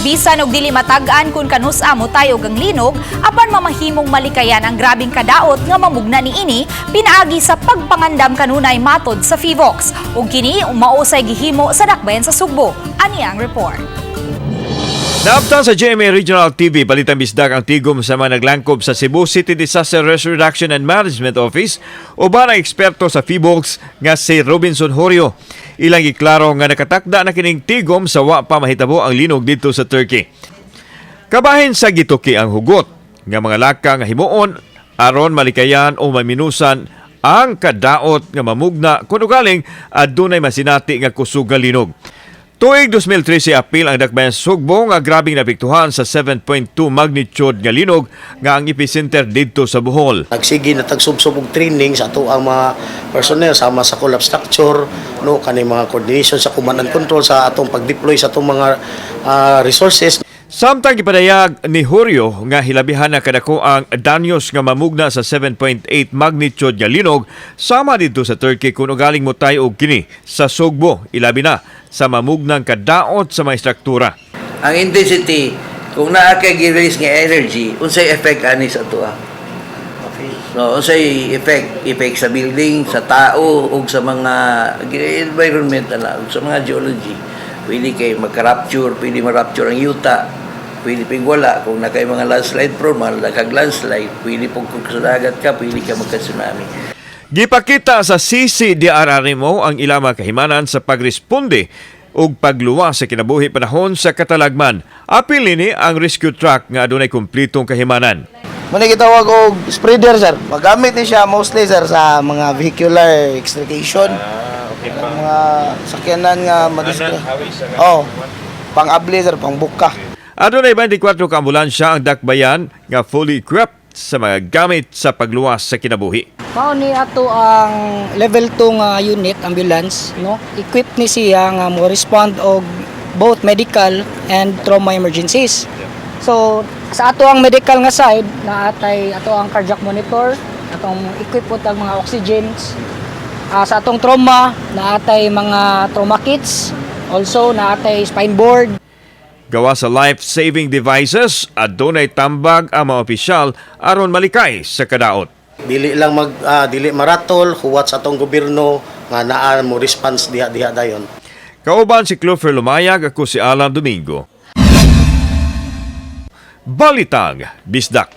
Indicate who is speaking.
Speaker 1: Bisan og dili matag-an kung kanus-a motayog ang linog, apan mamahimong malikayan ang grabing kadaot nga mamugna niini pinaagi sa pagpangandam kanunay, matod sa PHIVOLCS. Ug kini mausay gihimo sa dakbayan sa Sugbo. Ani ang report.
Speaker 2: Naabtan sa GMA Regional TV Balitang Bisdak ang tigom sa mga naglangkob sa Cebu City Disaster Risk Reduction and Management Office uban ang eksperto sa PHIVOLCS nga si Robinson Horio. Ilang giklaro nga nakatakda na kining tigom sa wa pa mahitabo ang linog didto sa Turkey. Kabahin sa gituki ang hugot nga mga laka nga himuon aron malikayan o maminusan ang kadaot nga mamugna kung ugaling adunay masinati nga kusog nga linog. Tuig 2013 apil ang dakbayan Sugbo nga grabing naapektuhan sa 7.2 magnitude nga linog nga ang epicenter didto sa Bohol.
Speaker 3: Nagsige na tag sub-sub og training sa ato ang mga personnel sama sa collapse structure, no, kani mga coordination sa command and control sa atong pag-deploy sa atong mga resources.
Speaker 2: Samtang gipadayag ni Horio nga hilabihan na kadako ang danyos nga mamugna sa 7.8 magnitude nga linog sama didto sa Turkey kung ugaling motay og kini sa Sugbo, ilabi na sa mamugnang kadaot sa mga istruktura.
Speaker 4: Ang intensity, kung naa kay gi-release nga energy, unsay effect ani sa atoa? No, unsay effect? Effect sa building, sa tao ug sa mga environment ana, ug sa mga geology. Pwede kay magka-rupture, pwede ma-rupture ang yuta, pwede pig wala kung naa kay mga landslide prone, malakag landslide, pwede pug kung sa dagat ka, pwede ka magka-tsunami.
Speaker 2: Gipakita sa CCDRRMO ang ilang mga kahimanan sa pagresponde ug pagluwas sa kinabuhi panahon sa katalagman. Apil nini ang rescue truck nga adunay kumplitong kahimanan.
Speaker 5: Muna gitawag og spreader, sir. Magamit ni siya mostly, sir, sa mga vehicular extrication.
Speaker 2: Ah, okay.
Speaker 5: Ang mga sakyanan nga madiskre. Oh. Pang-abli, sir, pangbuka.
Speaker 2: Adunay 24 ka ambulansya ang dakbayan nga fully equipped sa mga gamit sa pagluwas sa kinabuhi.
Speaker 6: Mao ni ato ang level 2 nga unit ambulance, no? Equipped ni siya nga mo respond og both medical and trauma emergencies. So sa ato ang medical nga side, naatay ato ang cardiac monitor, atong equip po ang mga oxygens. Sa atong trauma, naatay mga trauma kits, also naatay spine board.
Speaker 2: Gawa sa life-saving devices, adunay tambag ang mga opisyal aron malikay sa kadaot.
Speaker 3: Dili lang mag dili maratol huwat sa atong gobyerno nga naa mo response diha diha dayon.
Speaker 2: Kauban si Clover Lumayag, ako si Alan Domingo. Balitang Bisdak.